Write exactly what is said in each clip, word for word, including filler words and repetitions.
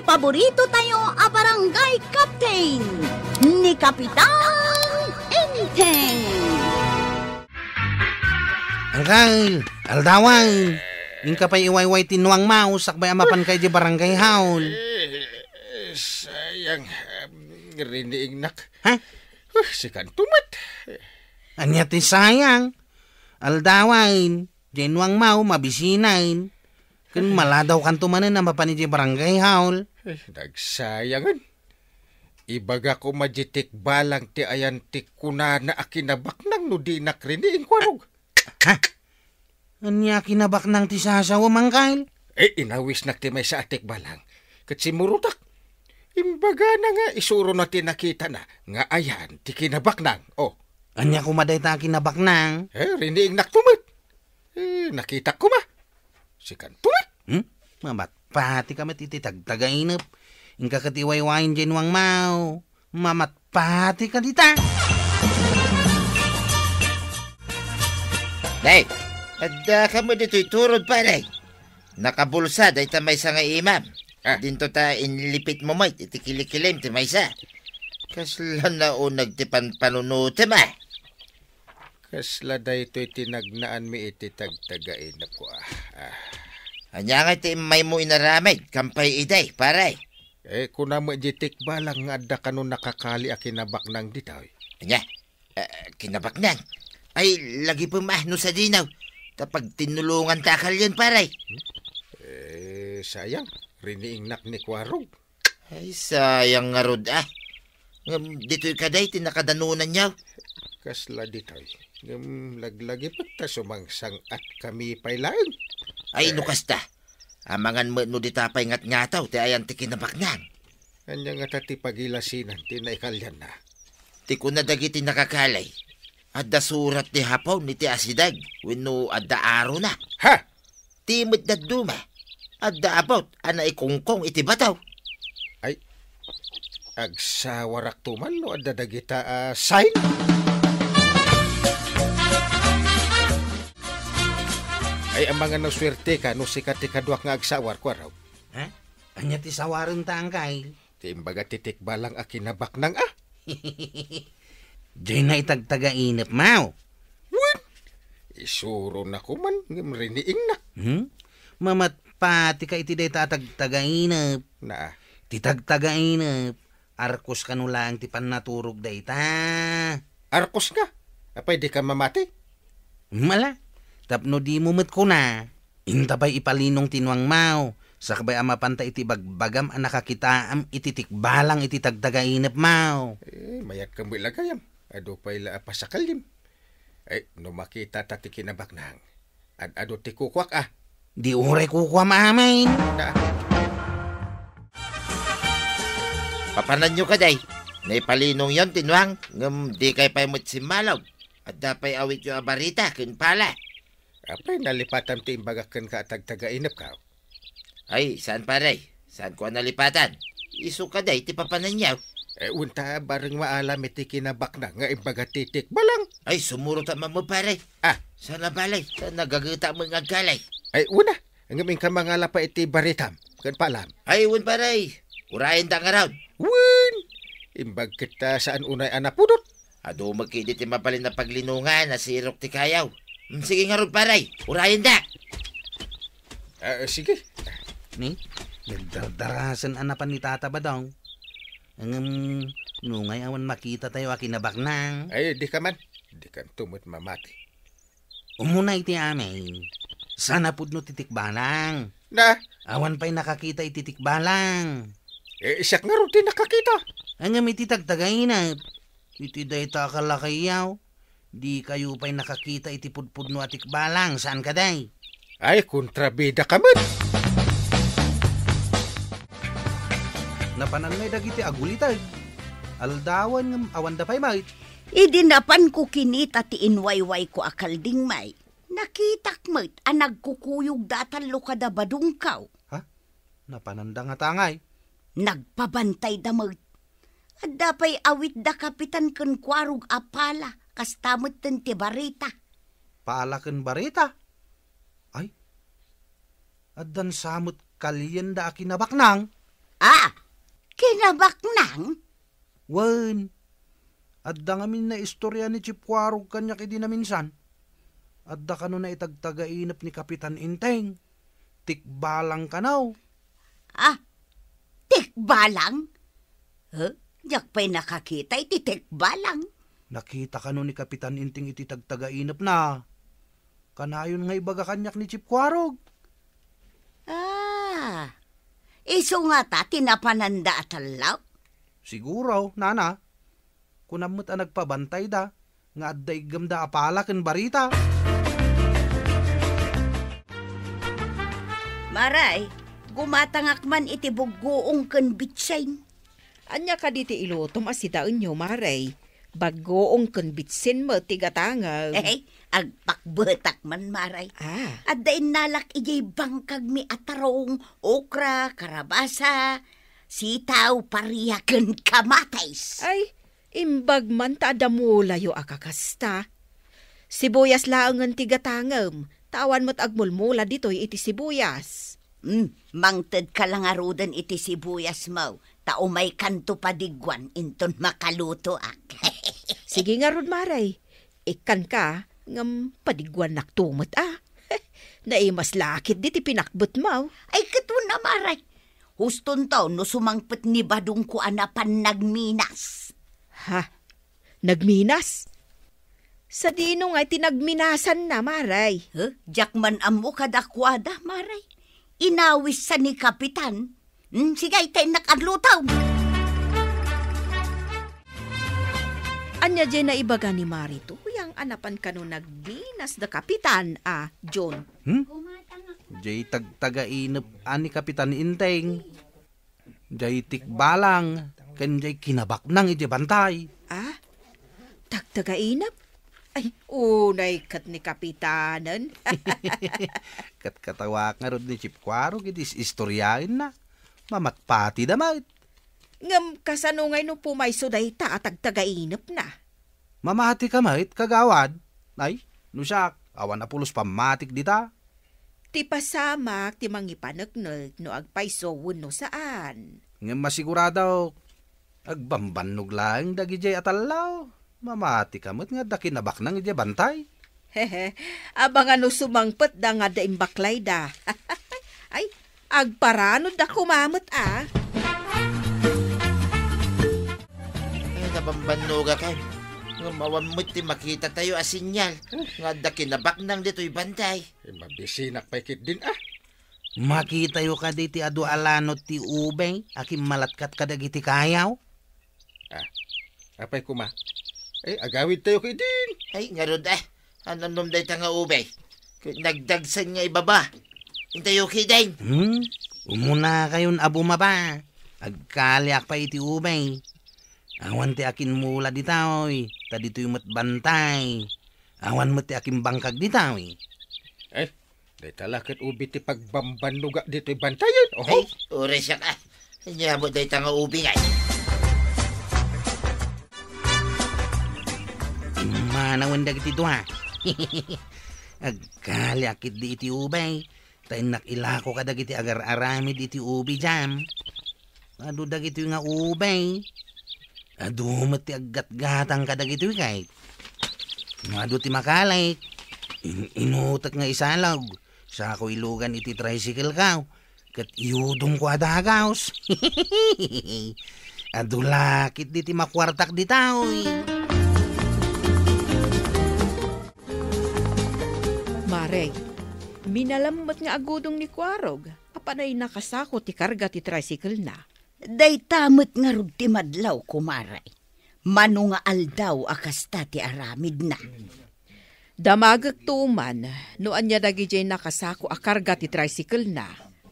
Paborito tayo a barangay captain, ni Kapitan Enteng. Angkal, aldawan. Inka pay iwayway ti nuang maus, sakbay a mapanka idiay barangay hall. Eh, sayang, um, riniingnak. Ha? Uh, sikanto met. Ania ti sayang? Aldawan, diay nuang maus, mabisinaen. Ken maladawkanto manen a mapan idiay barangay hall. Eh, nagsayangen. Ibaga koma diay tikbalang ti ayan ti kunana a kinabaknang no dinak riniing, Kuarog. Ha? Ania kinabaknang ti sasawa, Mangkal? Eh, inawisnak ti maysa a tikbalang. Ket simmurotak. Imbagana nga isurona ti nakitana nga ayan ti kinabaknang. Oh. Ania koma dayta a kinabaknang? Eh, riniingnakto met. Eh, nakitak koma. Sikanto met. Hmm? Mamatpatika met iti tagtagainep. Inka ket iwaywayen diay nuang maus. Mamatpatika dita. Day, adda ka met ditoy turod, pare. Nakabulsa dayta maysa nga imam. Ah. Dinto ta inlipitmo met iti kilikilim ti maysa. Kasla nauneg ti panpanunotem, a. Kasla daytoy ti nagnaanmi iti tagtagainepko, a. Ah. Ania ngay ti immaymo inaramid, kampay idi, pare? Eh, kuna met diay tikbalang nga adda kano nakakali a kinabaknang ditoy. Ania? Eh, kinabaknang? Ay, lagipem, a, no sadino. Ta pagtinnulonganta a kalien, pare. Eh, sayang. Riniingnak ni Kuarog. Ay, sayang ngarud, a. Ngem ditoy kadi ti nakadanonanyo? Kasla ditoy. Ngem laglagipek ta sumangsang-atkami pay laeng. Ay, no kasta, amangan met no dita pay ngatngataw ti ayan ti kinabaknang. Ania ngata ti pagilasinan ti naikalianna? Ti kuna dagiti nakakali, adda surat ti Hapon iti asideg wenno adda arona. Ha? Ti met dadduma, adda about a naikungkong iti bato. Ay, agsawarakto man no adda dagita a sign. Ay, amangan no suerteka no sika ti kaduak nga agsawar, Kuarog. Ha? Ania ti sawarenta, Angkal? Ti imbaga ti tikbalang a kinabaknang, a. Dayna itagtagainepmo. Wen, isurona koman ngem riniingnak. Hmm? Mamatpatika iti dayta a tagtagainep. Naa. Ti tagtagainep, arkos kano laeng ti pannaturog dayta. Arkos nga? Apay, dika mamati? Mala, tapno dimo met kuna, inta pay ipalinong ti nuangmo, sakbay a mapanta iti bagbagam a nakakitaam iti tikbalang iti tagtagainepmo. Eh, mayat ka met la gayam. Adu pay la a pasakalim. Eh, no makitata ti kinabaknang, ad-adu ti kukuak, a. Di uray kukuam amin. Na. Papananyo kadi, naipalinongyon ti nuang, ngem dikay pay met simmalog. Adda pay awityo a barita ken pala. Apay, nalipatam ti imbagak kenka a tagtagainepko? Ay, saan, pare. Saanko a nalipatan. Isu kadi ti papananyo. Eh, wen ta bareng maalam iti kinabaknang nga imbaga ti tikbalang. Ay, sumurot a mammo, pare. Ah. Saan a balay, ta nagageta met nga agkalay. Ay, wen a. Ngem inka mangala pay iti baritam ken paalam. Ay, wen, pare. Urayen da ngarud. Wen! Imbag ket ta saan unay a napudot. Adu met ketdi ti mabalin a paglinongan a sirok ti kayo. Mm, sige ngarud, pare. Urayen da. Ah, sige. Ni, nagdardarasen a napan ni Tata Badong. Ngem, nungay awan makitatayo a kinabaknang. Ay, dika man. Dikanto met mamati. Umuna iti amin, saan a pudno ti tikbalang. Na? Awan pay nakakita iti tikbalang. Eh, siak ngarud ti nakakita. Ngem iti tagtagainep, iti dayta a kalakayyo, dikayo pay nakakita iti pudpudno a tikbalang, saan kadi? Ay, kontrabida ka met. Napanan ngay dagiti aguliteg. Aldawen ngem awanda pay met. Idi napanko kinita ti inwaywayko a kalding met, nakitak met a nagkukuyogda a tallo kada badongko. Ha? Napananda ngata ngay? Nagpabantayda met. Adda pay awitda Kapitan ken Kuarog a pala, kasta metten ti barita. Pala ken barita? Ay, addan sa met kalienda a kinabaknang? Ah, kinabaknang? Wen, adda ngamin naistorya ni Chief Kuarog kaniak idi naminsan. Adda kano naitagtagainep ni Kapitan Inteng. Tikbalang kano. Ah, tikbalang? Huh? Diak pay nakakita iti tikbalang. Nakita kano ni Kapitan Inteng iti tagtagainepna. Kanayon nga ibaga kaniak ni Chief Kuarog. Ah, isu ngata ti napananda a tallaw? Siguro, nana. Kunam met a nagpabantayda, nga adda iggemda a pala ken barita. Maray, gumatangak man iti buggoong ken bitsin. Ania kadi ti ilutom a sidaenyo, Maray? Baggoong ken bitsin met ti gatangem. Hey, agpakbetak man, Maray. Ah. Adda innalak idiay bangkagmi a tarong, okra, karabasa, sitaw, paria, ken kamatis. Ay, imbag man ta adda mulayo a kakasta. Sibuyas laengen ti gatangem, ta awan met agmulmula ditoy iti sibuyas. Hmm, mangtedka la ngaruden iti sibuyasmo, ta umaykanto padigguan inton makalutoak. Sige ngarud, Maray. Ikkanka, ngem padigguannakto met a. Naimas la ketdi ti pinakbetmo. Ay, ket wen a, Maray. Hustonto no sumangpet ni badongko a napan nagminas. Ha? Nagminas? Sadino ngay ti nagminasanna, Maray? Huh? Diak man ammo kadakuada, Maray. Inawissa ni Kapitan. Hmm, sige, ta innak agluto. Ania diay naibaga ni Mari Tuyang a napan kano nagminas da Kapitan a John? Hmm? Diay tagtagainep a ni Kapitan Inteng. Diay tikbalang, ken diay kinabaknang idiay bantay. Ah? Tagtagainep? Ay, unay ket ni Kapitanen. Ket katawak ngarud ni Chief Kuarog iti is-istoriaenna. Mamatpatida met. Ngem kasano ngay no pumayso dayta a tagtagainepna? Mamatika met, kagawad. Ay, no siak, awan a pulos pammatik dita. Ti pasamak ti mangipaneknek no agpayso wenno saan. Ngem masiguradok, agbambannog laeng dagidiay a tallaw. Mamatika met nga adda kinabaknang idiay bantay. Abangan no sumangpetda nga adda imbaklayda. Ay, agparanodda koma met a. Ay, nabambannogakan. Ngem awan met ti makitatayo a sinyal nga adda kinabaknang ditoy bantay. Eh, mabisinak pay ketdin a. Makitayo kadi ti adu a lanot ti ubing a kimmalatkat kadagiti kayaw? Ah, apay koma? Ay, agawidtayo ketdin. Ay, ngarud a. Anonnom dayta nga ubing? Ket nagdagsen nga ibaba. Intayo ketdin. Hmm? Umunakayon a bumaba. Agkaliak pay iti ubing. Awan ti akinmula ditoy, ta ditoy met bantay. Awan met ti akimbangkag ditoy. Eh, dayta la ket ubi ti pagbambannoga ditoy bantayen. Oho. Ay, uray siak a. Ania met dayta nga ubi ngay? Immanawen dagiti dua. Agkaliak ketdi iti ubi. Ta innak ilako kadagiti agar-aramid iti ubi diam. Adu dagitoy nga ubi. Adu met ti aggatgatang kadagitoy kay. No adu ti makalik, in-inutek nga isalog. Sako ilugan iti tricycle ko. Ket iyudongko a dagus. Adu la ketdi ti makuartak ditoy. Mare, minalem met nga agudong ni Kuarog a panay nakasako ti karga ti tricycle-na. Dayta met ngarud ti madlaw, kumare. Mano nga aldaw a kasta ti aramidna. Damagekto man no ania dagidiay nakasako a karga ti tricycle-na.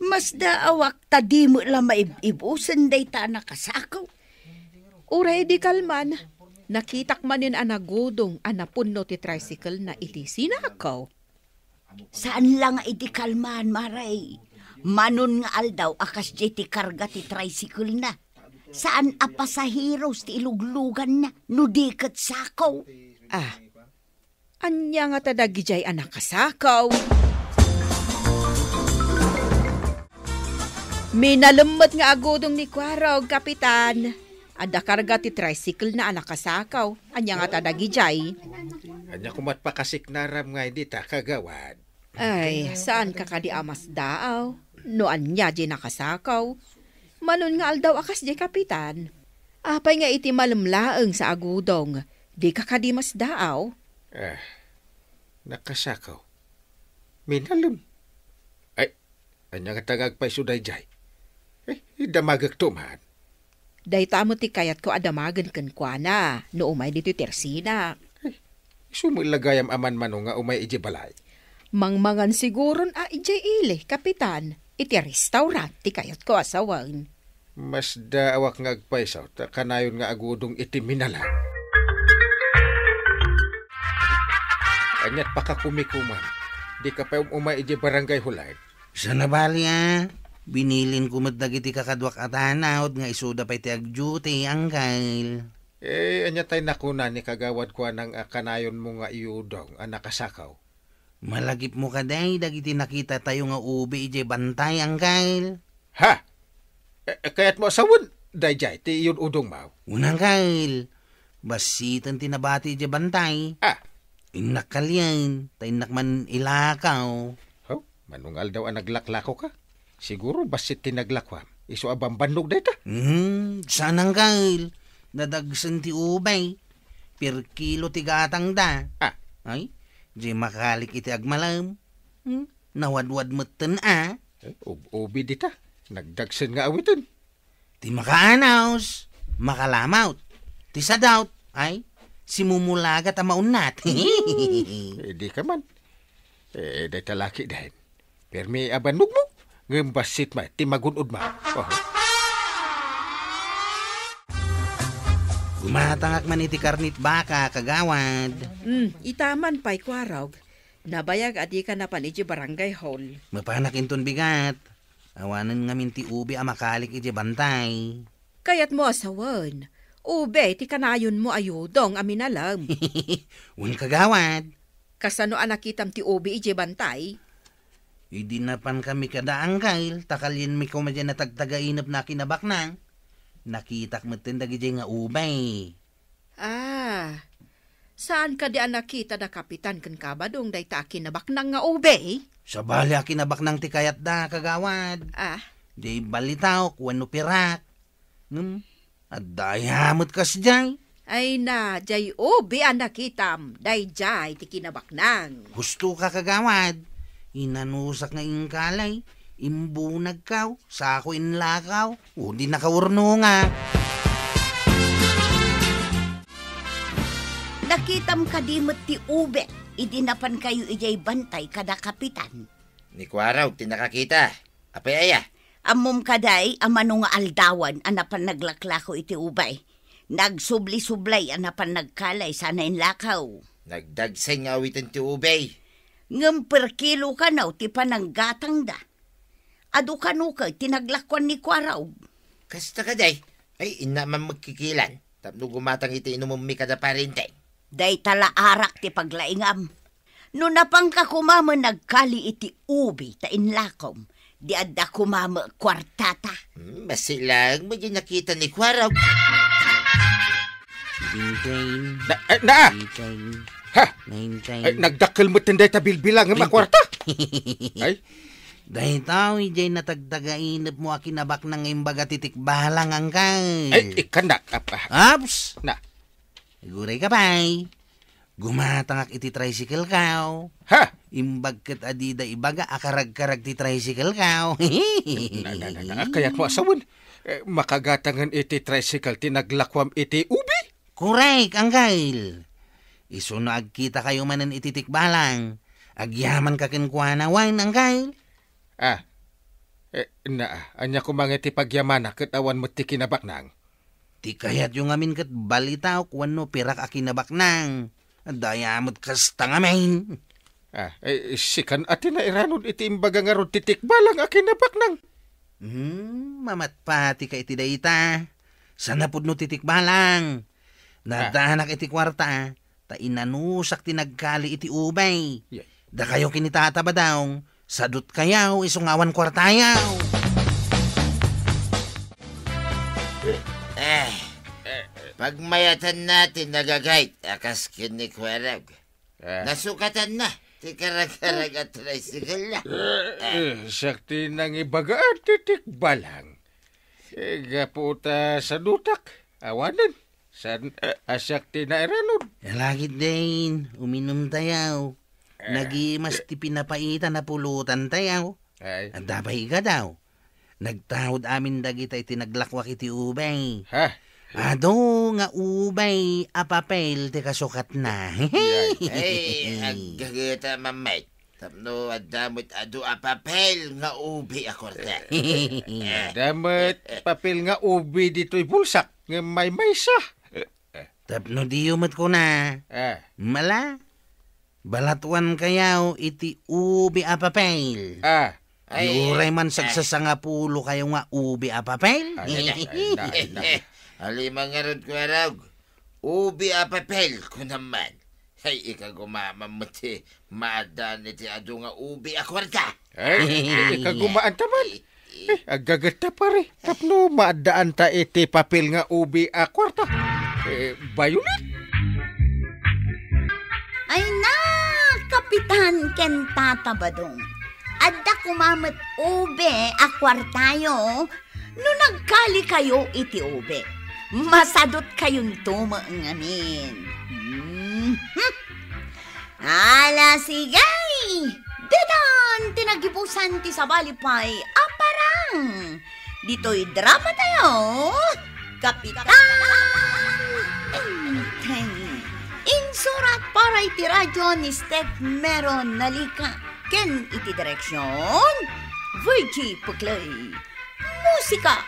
Masdaawak ta di met la maib-ibusen dayta a nakasako. Uray idi kalman, nakitak manen a nagudong a napunno ti tricycle-na iti sinako. Saan la nga idi kalman, Mare. Manon nga aldaw a kasdiay ti karga ti tricycle-na. Saan a pasaheros ti ilugluganna no di ket sako. Ah, ania ngata dagidiay a nakasako? Minalem met nga agudong ni Kuarog, Kapitan. Adda karga ti tricycle na a nakasakaw. Ania ngata dagidiay? Ania koma't pakasiknaram nga dita, kagawad? Ay, saanka kadi a masdaaw? No ania diay nakasakaw? Manon nga aldaw a kasdiay, Kapitan. Apay nga iti malem laeng sa agudong, dika kadi masdaaw? Ah, nakasakaw. Minalem. Ay, ania ngata nga agpayso daydiay? Eh, idamagekto man. Dayta met ti kayatko a damagen kenkuana no umay ditoy Tersina. Eh, isu met la gayam a manmano nga umay idiay balay? Mangmangan siguron a idiay ili, Kapitan. Iti restaurant ti kayatko a sawen. Masdaawak nga agpayso ta kanayon nga agudong iti Minalan. Ania't pakakumikuman? Dika pay um-umay idiay Barangay Hall? Saan a bali a? Binilinko met dagiti kakaduak a tanod nga isuda pay ti agduty, Angkel. Eh, ania tay nakuna ni Kagawad Kuanang a kanayonmo nga iyudong a nakasakaw? Malagipmo kadi dagiti nakitatayo nga ubi idiay bantay, Angkel? Ha? Eh, eh, kayatmo a sawen daydiay ti iyud-udongmo? Wen, Angkel. Bassiten ti nabati idiay bantay. Ah. Innak kalien, ta innak man ilakaw. Haw, mano nga aldaw a naglaklakoka? Siguro bassit ti naglakuam. Isu a bambannog dayta. Hmm, saan, Angkel. Nadagsen ti ubay. Per kilo ti gatangda. Ah. Ay, di makalik iti agmalem. Hmm, nawadwad metten a. Eh, ub-, ubi dita. Nagdagsen nga awiten. Ti makaanaws, makalamaw. Ti sadaw, ay, simumulagat a maunnat. Eh, dika man. Eh, dayta lakidem. Permi a bannogmo, ngem bassit met ti magun-odmo. Oh. Gumatangak man iti karnit baka, kagawad. Hmm, ita man pay, Kuarog. Nabayag a dika napan idiay barangay hall. Mapanak inton bigat. Awanen ngamin ti ubi a makalik idiay bantay. Kayatmo a sawen, ubi ti kanayonmo a iyudong a minalem. Wen, kagawad. Kasano a nakitam ti ubi idiay bantay? Idi napankami kada, Angkel, ta kalienmi koma diay natagtagainepna a kinabaknang. Nakitak metten dagidiay nga ubi. Ah, saan kadi a nakita da Kapitan ken Kabadong dayta a kinabaknang nga ubi? Sabali a kinabaknang ti kayatda, kagawad. Ah. Diay balitawk wenno pirak. Ngem, adda aya met kasdiay? Ay na, diay ubi a nakitam, daydiay ti kinabaknang. Husto ka, kagawad. Inanusak nga ingkali, imbunagkaw, sako inlakaw, o di nakaurnonga. Nakitam kadi met ti ubi idi napankayo idiay bantay kada Kapitan? Ni Kuarog ti nakakita. Apay aya? Ammom kadi a mano nga aldawan a napan naglaklako iti ubi? Nagsubli-sublay a napan nagkali sana inlakaw. Nagdagsen nga awiten ti ubi. Ngem per kilo kano ti pananggatangda. Adu kano kadi ti naglakuan ni Kuarog? Kasta kadi, ay, inna man magkikilan tapno gumatang iti inumemmi kada pariente. Dayta la arak ti paglaingam. No napanka koma met nagkali iti ubi ta inlakom, di adda koma met kuartata. Hmm, masilang mo di nakita ni Kuarog. Tintin. Na, eh, na! Tintin. Ha? Nintin. Ay, nagdakkel met dayta bilbilang nga Tintin. Kuarta. Ay? Dayta, idiay natagtagainepmo a kinabaknang nga imbaga ti tikbalang, Angkel. Ay, ikanak, apa. Aps! Na. Aguray ka pay. Gumatangak iti tricycle kaw. Ha? Imbag ket adida ibaga a karagkarag ti tricycle kaw. Na, na, na, na, kayatmo a sawen. Eh, makagatangen iti tricycle ti naglakuam iti ubi? Korek, Angkel. Isu no agkita kayo manen iti tikbalang, agyamanka kenkuana wen, Angkel? Ah, eh, na, ania koma nga ti pagyamanak ket awan met ti kinabaknang? Ti kayatyo ngamin ket balitaok wenno pirak a kinabaknang. Dayta met kasta ngamin. Ah, eh, sikan a ti nairanod iti imbaga ngarud ti tikbalang a kinabaknang. Hmm, mamatpatika iti dayta. Sana pudno ti tikbalang. Ah. Nadaanak iti kuarta, ta inanusak ti nagkali iti ubay. Yay. Dakayo ken ni Tata Badong, sadutkayo isu nga awan kuartayo. Eh, pagmayatanna ti nagagayt a kas ken ni Kuarag. Eh. Nasukatanna ti karag-karag a tricycle na. Eh, siak ti nangibaga ti tikbalang. Eh, gapu ta sadutak, awanen. San, eh, a siak ti nairanud. Alagid din, uminum tayaw. Eh. Nagimas ti pinapaitan a pulutan tayaw. Ay. Adda pay kadaw. Nagtaud amin dagita iti naglakwak iti ubay. Ha? Adu nga ubay a papel ti kasukatna. Ay, ay, aggageta, Mamay. Tapno adda met adu a papel nga ubi a kuarta. Eh, adda met papel nga ubi ditoy bulsak, ngem maymaysa. Tapno diyo met kuna. Ah. Mala, balatuan kayaw iti ubi a papel. Ah. Ay, di uray man ah. Sagsasangapulo kayo nga ubi a papel. Ay, ay, ay, ay, ay. Aliman ngarud, Kuarag. Ubi a papel, kunam man. Ay, ikagumaman met ti maaddaan iti adu nga ubi a kuarta. Ay, ikagumaan ta man. Eh, aggagetta, pare. Tapno maaddaan ta iti papel nga ubi a kuarta. Eh, bayulit. Ay na, Kapitan ken Tata Badong. Adda koma met ubi a kuartayo no nagkalikayo iti ubi. Masadutkayonto met ngamin. Mhm. Ala, sige! Ditan ti nagibusan ti sabali pay a parang. Ditoy drama tayo, Kapitan Enteng. Insurat para iti radyo ni Steph Meron Nalika. Ken iti direksyon, Virgie Puclay. Musika,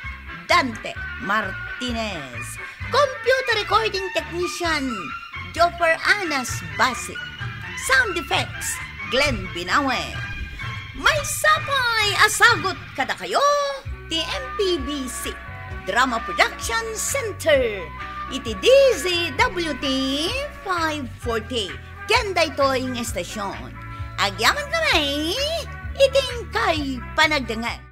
Dante Martinez. Computer recording technician, Joffer Anas Basi. Sound effects, Glenn Binawe. Maysa pay a sagut kadakayo ti M P B C Drama Production Center iti D Z W T five forty. Ken daytoy nga estasyon, agyamankami iti inkay panagdengngeg.